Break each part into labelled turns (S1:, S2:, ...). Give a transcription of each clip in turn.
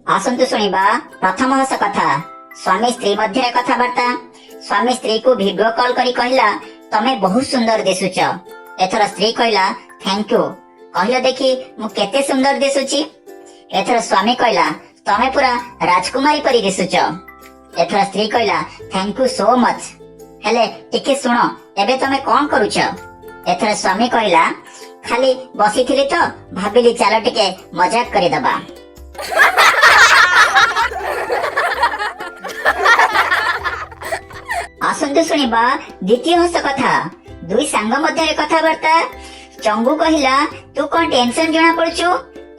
S1: ଆସନ୍ତୁ ଶୁଣିବା ପ୍ରଥମ ହସ କଥା। ସ୍ୱାମୀ ସ୍ତ୍ରୀ ମଧ୍ୟରେ କଥାବାର୍ତ୍ତା। ସ୍ୱାମୀ ସ୍ତ୍ରୀକୁ ଭିଡିଓ କଲ୍ କରି କହିଲା, ତମେ ବହୁତ ସୁନ୍ଦର ଦିଶୁଛ। ଏଥର ସ୍ତ୍ରୀ କହିଲା, thank you. କହିଲ ଦେଖି ମୁଁ କେତେ ସୁନ୍ଦର ଦିଶୁଛି? ଏଥର ସ୍ୱାମୀ କହିଲା, ତମେ ପୁରା ରାଜକୁମାରୀ ପରି ଦିଶୁଛ। ଏଥର ସ୍ତ୍ରୀ କହିଲା, thank you so much. ହେଲେ ଟିକେ ଶୁଣ, ଏବେ ତମେ କଣ କରୁଛ? ଏଥର ସ୍ୱାମୀ କହିଲା, ଖାଲି ବସିଥିଲି ତ ଭାବିଲି ଚାଲ ଟିକେ ମଜାକ କରିଦବା। ଆସନ୍ତୁ ଶୁଣିବା ଦ୍ୱିତୀୟ ହସ କଥା। ଦୁଇ ସାଙ୍ଗ ମଧ୍ୟରେ କଥାବାର୍ତ୍ତା। ଚଙ୍ଗୁ କହିଲା, ତୁ କଣ ଟେନସନ ଜଣା ପଡୁଛୁ?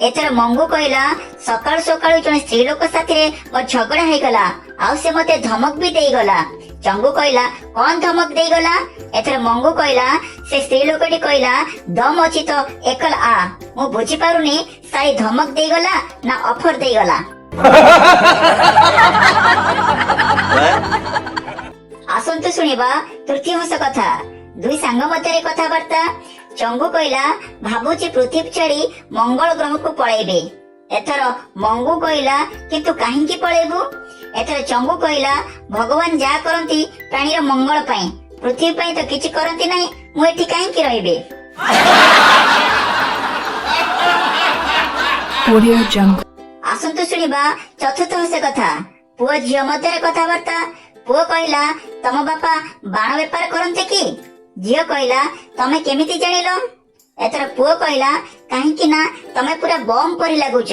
S1: ଏଥର ମଙ୍ଗୁ କହିଲା, ସକାଳୁ ସକାଳୁ ଜଣେ ସ୍ତ୍ରୀ ଲୋକ ସାଥିରେ ମୋ ଝଗଡା ହେଇଗଲା, ଆଉ ସେ ମତେ ଧମକ ବି ଦେଇଗଲା। ଚଙ୍ଗୁ କହିଲା, କଣ ଧମକ ଦେଇଗଲା? ଏଥର ମଙ୍ଗୁ କହିଲା, ସେ ସ୍ତ୍ରୀ ଲୋକଟି କହିଲା, ଦମ ଅଛି ତ ଏକଲ ଆ। ମୁଁ ବୁଝିପାରୁନି ଶାଳୀ ଧମକ ଦେଇଗଲା ନା ଅଫର ଦେଇଗଲା। ଆସନ୍ତୁ ଶୁଣିବା ତୃତୀୟ ହସ କଥା। ଦୁଇ ସାଙ୍ଗ ମଧ୍ୟରେ କଥାବାର୍ତ୍ତା। ଚଙ୍ଗୁ କହିଲା, ଭାବୁଛି ପୃଥିବୀ ଛାଡି ମଙ୍ଗଳ ଗ୍ରହକୁ ପଳେଇବି। ଏଥର ମଙ୍ଗୁ କହିଲା, କିନ୍ତୁ କାହିଁକି ପଳେଇବୁ? ଏଥର ଚଙ୍ଗୁ କହିଲା, ଭଗବାନ ଯାହା କରନ୍ତି ପ୍ରାଣୀର ମଙ୍ଗଳ ପାଇଁ, ପୃଥିବୀ ପାଇଁ ତ କିଛି କରନ୍ତି ନାହିଁ, ମୁଁ ଏଠି କାହିଁକି ରହିବି?
S2: Audio Jungle.
S1: ଆସନ୍ତୁ ଶୁଣିବା ଚତୁର୍ଥ ହସ କଥା। ପୁଅ ଝିଅ ମଧ୍ୟରେ କଥାବାର୍ତ୍ତା। ପୁଅ କହିଲା, ତମ ବାପା ବାଣ ବେପାର କରନ୍ତି କି? ଝିଅ କହିଲା, ତମେ କେମିତି ଜାଣିଲ? ଏଥର ପୁଅ କହିଲା, କାହିଁକି ନା ତମେ ପୁରା ବମ୍ ପରି ଲାଗୁଛ।